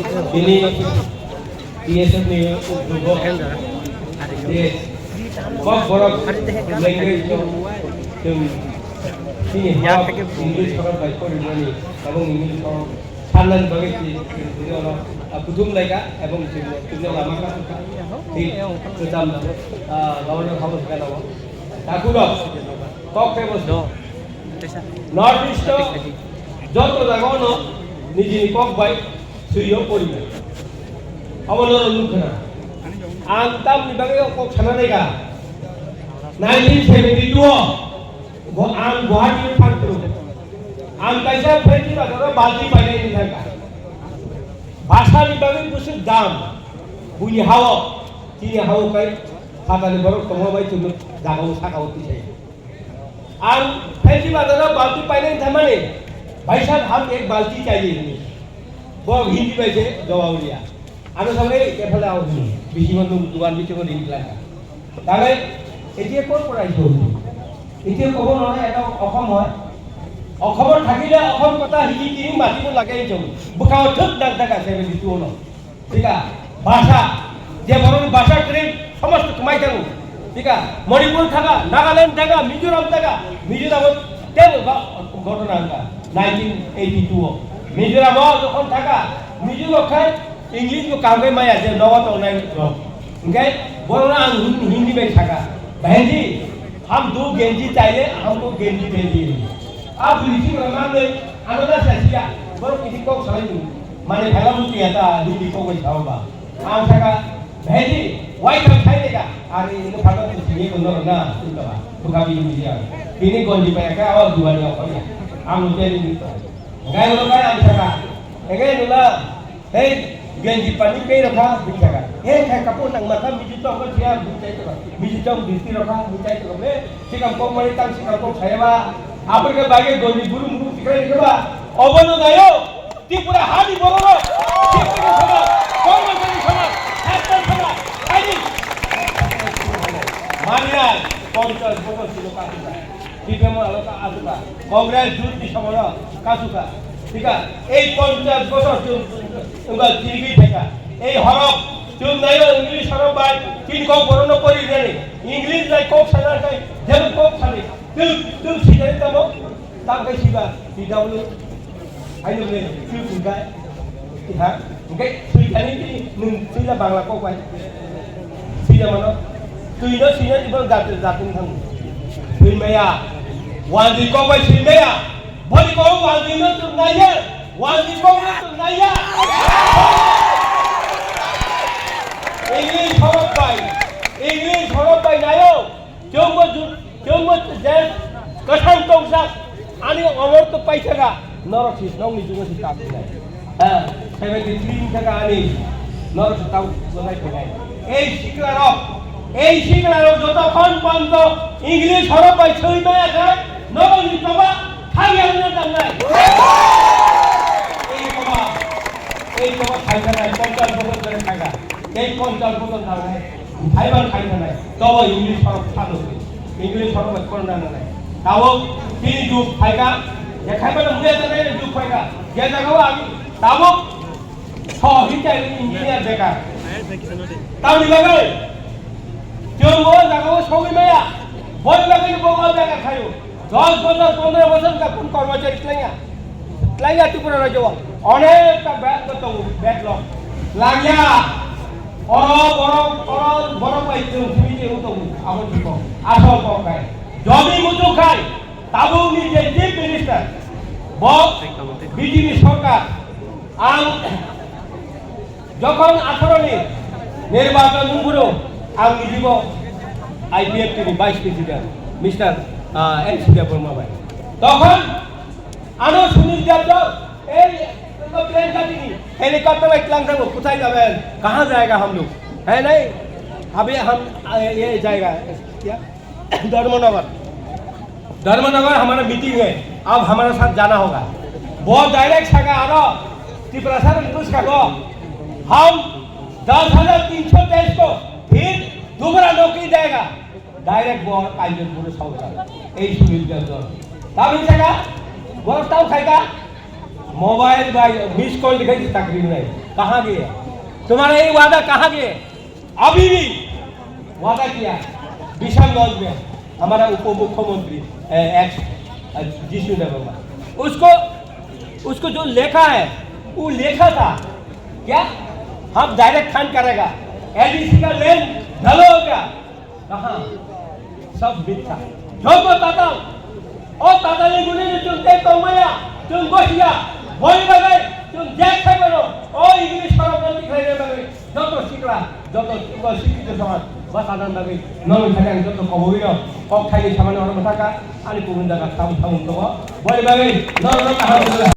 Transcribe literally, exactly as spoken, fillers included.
Bini B S F ni ugrok je kok borok language no chwng chini hok English hok bai porinani, abo English hok sannan bagwi chini, chini ono kuthum laika, abo chini, chini lama ka thik kwcham, ah, Governor House ka namo. Takhurok kok tei bo North East o joto jaga ono nijini kok bai swiyo poriya. Abo no nukha na. Ang tamni bagwi kok sana nega. Nineteen seventy-two o go-, ang Guwahati thangtru. Ang kaisa phaini bazaro balti painai ni thangka. Basa ni bagwi busuk dam. Buini hao, tini hao kai hatani borok tongma bai chwng jaga o saka o tisai. Ang phaisi bazaro balti painai thamani, "Bhai sahab, hum ek balti chahiye." Bo Hindi bai se jawab liya. Ano sabai ke phala au hini, bisingo nung dukan bisingo ring laka. Tagai, etia kon pora iso hini. Etia kobo nona eta okhom hoy. Okhom thakile okhom kota hini tini mati mo lagai jong. Bukao thuk dang daga seventy-two no. Thik a, bhasha, je borokni bhasha kwrwi somosto kwmai thango. Thik a, Manipur thaka, Nagaland thaka, Mizoram thaka, Mizoram o tebo ba ghotona wngkha nineteen eighty-two o. Mizoram o jokhon thaka, Mizo rok khai English bo kaham khe maya je nogo tongnai rok. Hwnkhe borokno ang Hin-, Hindi bai saka, "Bhenji, hum do genji chahiye, humko genji de diye." A bwrwi si rok manwi ano da sa siya, borok kisi kok salai ni. Mane phaila muchung ya ta Hindi kok bai sao ba. Ang saka, "Bhai ji, wai thang khai de ka?" Are ini phato tu sini ko no na, tu ka ba. Buka bi ni ya. Bini gonji pa ya ka awa duwa ni ko ya. Ang no teri ni ko. Ngai lo kai ang saka. Ege nula, "Hey, genji pani pe rakha," hin saka. "Hey, khai kapo nang mata miji tong ko siya," hin chai to. "Miji tong bisti rakha," hin chai to. Me, sikam kok mari tang sikam kok saya ba. Apor ke bage gonji buru muru tikrai ke ba. Obono dayo. Tripura hani bororok, Tripura samaj, Kormachari samaj, Chakma samaj, Sainik. Mania, ponchash bosor silo kasuka. Tripura aloka asuka. Congress jut ni somono kasuka. Thik a, ei ponchash bosor chwng, chwng, chwng, chwng, ei horok, chwng nayo English horok bai, tin kok borokno pori rani. English bai kok sana kai, jebo kok sani. Chwng, chwng sikari tamo, tam kai siba, P W. Ayo le, sui sui kai. Ha? Hingke sui kani tini nung sui la Bangla kok bai. Sui la mano. Sui no sui no ibo jat jat ni thang. Sui maya. Wanjui kok bai sui maya. Boni kok wanjui no tung naiya. Wanjui kok no tung naiya. English horok bai. English horok bai nayo. Chwngbo ju-, chwngbo je kwthang tongjak, ani omor to paithaga, norok si nokni jugo si tak sinai. Ha, seventy three wngkha ani, norok si tau gonai phainai. Ei siklarok, ei siklarok jotokhon ponto English horok bai soi maya kha, norok ni choba thang yang no tangnai. Ei choba, ei choba thang tangnai, ponchash bosor dhore thang kha. Tei ponchash bosor nangnai, thaiban khai thanai, tobo English sorok salo se, English sorok bai khorokna nangnai. Tabuk tini jug phaika, je khaiba no muya janai jug phaika, je jaga o ang tabuk so hintai engineer bekar. Tamni bagwi, chwng o jaga o sogwi maya, boni bagwi bo o bekar khaio. Dos bosor, pondro bosor ka kun kormochari tlangya. Tlangya Tripura rajyo o. Onek ta bad ko tongo, bad lo. Tlangya. Oro borok, oro borok bai chwng simi je uto abo jiko. Asol kok kai. Jodi mutu kai. Tabuk ni je chief minister. Bo B J P sorkar. Ang Jokhon atharo ni nirbachon wngphuru ang nijibo I P F T ni Vice President, Mister, ah, N C Debbarma bai. Tokhon ano Sunil Debbarma, ei, plane kati ni helicopter bai tlang thango, "Kuthai jaben? Kahan jayega hum log?" Hai nahi? Abhi hum, ah, ye, ye jayega. Kya? Dharmanagar, धर्मनगर हमारा मीटिंग है, अब हमारे साथ जाना होगा। वो डायरेक्ट सका आरो तिपरासा ने पूछ का को, हम दस हजार तीन सौ तेईस को फिर दोबारा नौकरी देगा। डायरेक्ट वो कांचनपुर सौदा, यही सुनील जल्दन। तब इन सका, वो तब खाएगा, मोबाइल भाई मिस कॉल दिखाई थी तकरीर नहीं। कहाँ गए? तुम्हारा ये वादा कहाँ गए? अभी भी वादा किया। विशाल गंज में हमारा उप मुख्यमंत्री एक्स जीशु देववर्मा, उसको उसको जो लेखा है वो लेखा था क्या? हम डायरेक्ट खान करेगा, एडीसी का लैंड ढलो हो गया। Kaha? Sab mitha. Joto tatal. O tatal ni guni ni chwng tei tongmaya, chwng gosiya, boni bagwi chwng jek khai mano. O English para bwrwi khlai nai bagwi joto sikla, joto sikla sikito samaj bwsajak bagwi nono thani ang joto koboi rok kok thaini samani oro bwsajak ani kubun jaga tabuk tabuk tongo. Boni bagwi nono kaham